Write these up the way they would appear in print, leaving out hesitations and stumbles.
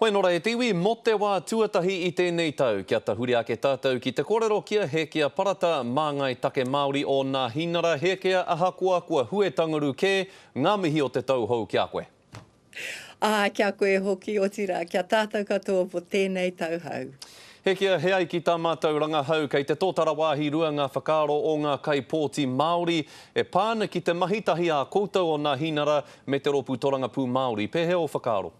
Whainora e te iwi, mō te wā tuatahi i tēnei tau, kia tahuri ake tātou ki te kōrero ki a Hēkia Parata, māngai take Māori o Nāhinara. Hēkia, ahakoa kua huetanguru kē, ngā mihi o te tau hou ki a koe. Ā, ki a koe hoki, otirā, ki a tātou katoa mō tēnei tau hou. Hēkia, he ai ki tā mātou rangahau, kei te tōtara wāhi rua ngā whakaaro o ngā kaipōti Māori e pā ana ki te mahi tahi a koutou o Nāhinara me te Rōpū Torangapū Māori. Pēhea ō whakaaro?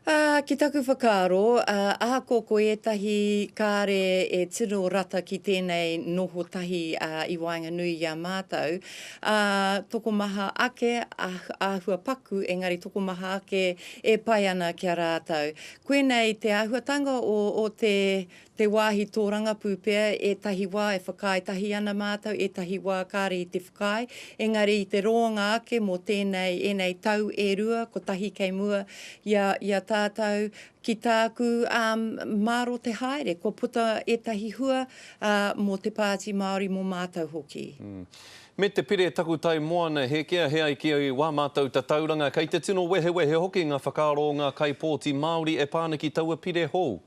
Ā, ki taku whakaaro, ā, ahakoa ko ētahi kāre e tino rata ki tēnei noho tahi, ā, i waenganui i a mātou, ā, tokomaha ake, āhua paku, engari tokomaha ake e pai ana ki a rātou. Koinei te āhuatanga o, o te, te wāhi tōrangapū pea, ētahi wā e whakaae tahi ana mātou, ētahi wā kāre i te whakaae, engari i te roanga ake mō tēnei, ēnei tau e rua, kotahi kei mua i a, i a tātou, ki tāku, um, māro te haere, kua puta ētahi hua, ā, mō te Pāti Māori, mō mātou hoki. Mm. Me te pire takutai moana, he kea he ai ki wā mātou tatauranga, kei te tino wehewehe hoki ngā whakaaro o ngā kaipōti Māori e pā ana ki taua pire hou.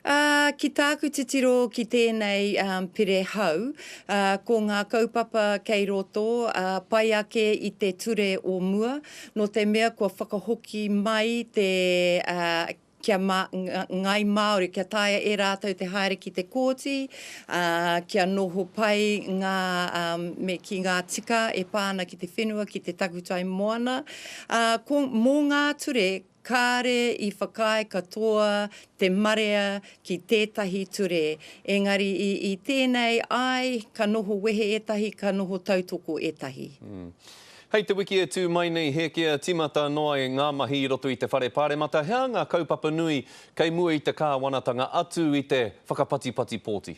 Ā, ki tāku titiro ki tēnei pire hou, ā, ko ngā kaupapa kei roto, ā, pai ake i te ture o mua, nō te mea kua whakahoki mai te, ā, kia mā, ngāi Māori, kia taea e rātou te haere ki te kōti, ā, kia noho pai ngā, ā, me kī ngā tika e pā ana ki te whenua, ki te takutai moana. Ā, ko, mō ngā ture, Kāre i whakaae katoa te marea ki tētahi ture, engari i i tēnei, āe, ka noho wehe ētahi, ka noho tautoko ētahi. Hei te wiki e tū mai nei Hēkia tīmata noa ai ngā mahi i roto i te Whare Pāremata, he aha ngā kaupapa nui kei mua i te kāwanatanga atu i te whakapatipati pōti?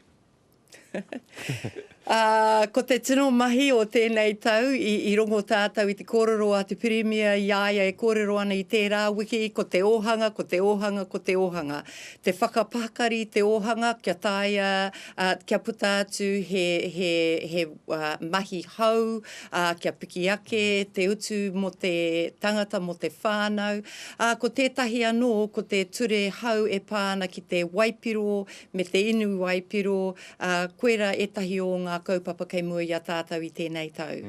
Ā, ko te tino mahi o tēnei tau, i, i rongo tātou i te kōrero a te Pirimia i a ia e kōrero ana i tērā wiki, ko te ōhanga, ko te ōhanga, ko te ōhanga. Te whakapakari te ōhanga kia taea, ā, kia puta atu he, he, he, ā, mahi hou, ā, kia piki ake te utu mō te tangata, mō te whānau. Ā, ko tētahi anō, ko te ture hou e pā ana ki te waipiro me te inu waipiro, ā, koirā ētahi o ngā kaupapa kei mua i a tātou i tēnei tau.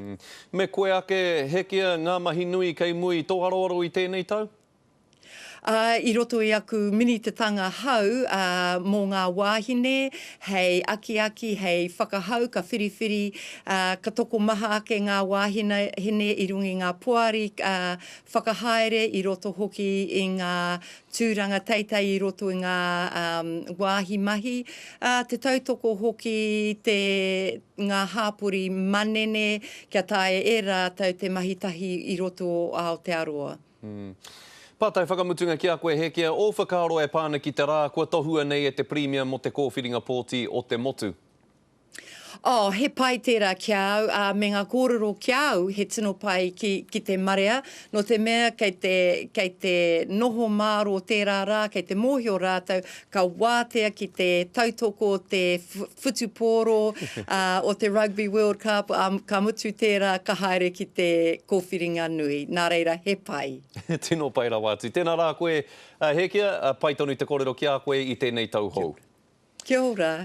Me koe ake, Hekia, ngā mahi nui kei mua i tō aroaro i tēnei tau? Ā, i roto i aku minitatanga hau, ā, mō ngā wāhine, hei akiaki, hei whakahau, ka whiriwhiri, ā, ka tokomaha ake ngā wāhine i runga i ngā poari, ā, whakahaere i roto hoki i ngā tūranga teitei i roto i ngā wāhi mahi, ā, te tautoko hoki te, ngā hāpori manene kia taea e rātou te mahi tahi i roto o Aotearoa. Pātai whakamutunga ki a koe Hekia, ō whakaaro e pā ana ki te rā kua tohua nei e te Pirimia mō te kōwhiringa pōti o te motu? Oh, he pai tērā ki a au, ā, me ngā kōrero ki a au, he tino pai ki, ki te marea, nō te mea kei te, kei te noho mārō tērā rā, kei te mōhio rātou, ka wātea ki te tautoko te whutupōro, ā, o te Rugby World Cup, ā, ka mutu tērā, ka haere ki te kōwhiringa nui. Nā reira, he pai. Tino pai rawa atu. Tēnā rā koe, Hēkia, pai tonu te kōrero ki a koe i tēnei tau hou. Kia ora.